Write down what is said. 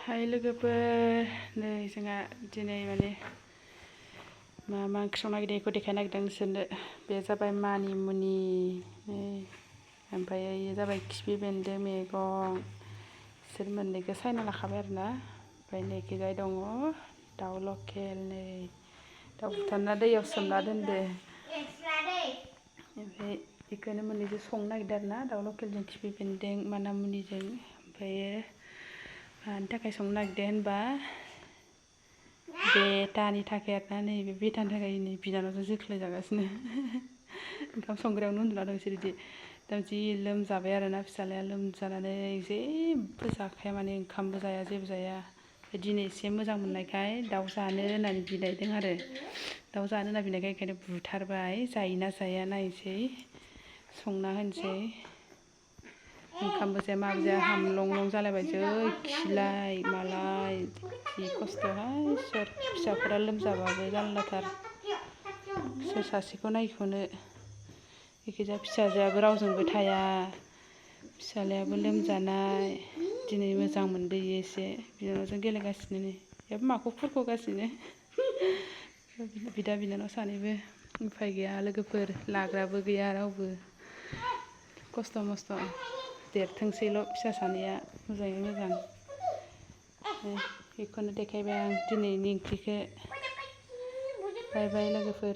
हाय लोगोफोर नै जोंहा दिनै माने मा ओंख्रि संनो नागिरदों बेखौ देखायनो नागिरदों नोंसोरनो। बे जाबाय मानिमुनि ओमफ्राय इयो जाबाय खिफि बेन्दों मैगं। बिसोर मोननैखौ सायना लाखाबाय आरोना। ओमफ्राय नैखिजाय दङ दाउ लकेल, नै दाउ बुथारना दैयाव सोमना दोनदो। ओमफ्राय बेखौनो मोननैजों संनो नागिरदों आरोना, दाउ लकेलजों खिफि बेन्दों मानामुनिजों। ओमफ्रायो मानि थाखाय संनो नागिरदों होनबा बेटानि थाखाय आरोना। नैबे बेटानि थाखाय नै बिनानावजों जोख्लोय जागासिनो। ओंखाम संग्रायावनो उन्दुना दं बिसोर बिदि। दा जि लोमजाबाय आरोना फिसाज्लाया, लोमजानानै जेबो जाखाया माने ओंखामबो जाया जेबो जाया। दिनै एसे मोजां मोननायखाय दाउ जानो होननानै बिलायदों आरो। दाउ जानो होनना बिनायखाय ओंखायनो बुथारबाय, जायोना जाया नायनोसै, संना होनोसै। ओंखामबो जाया माबो जाया हामलं जालायबाय, जै खिलाय मालाय जि खस्थ'हाय इसोर। फिसाफोरा लोमजाबाबो जारलाथार, सोर सासेखौ नायख'नो। एखिजाय फिसाजोआबो रावजोंबो थाया, फिसाज्लायाबो लोमजानाय। दिनै मोजां मोनदों इयो एसे, बिनानावजों गेलेगासिनो नै। बेयाबो माखौ खुरख'गासिनो। बिदा बिनानाव सानैबो उफाय गैया लोगोफोर, लाग्राबो गैया रावबो। खस्थ' मस्थ' देरथोंसैल' फिसा सानैया मोजाङै मोजां। बेखौनो देखायबाय आं दिनैनि ओंख्रिखौ। बाय बाय लोगोफोर।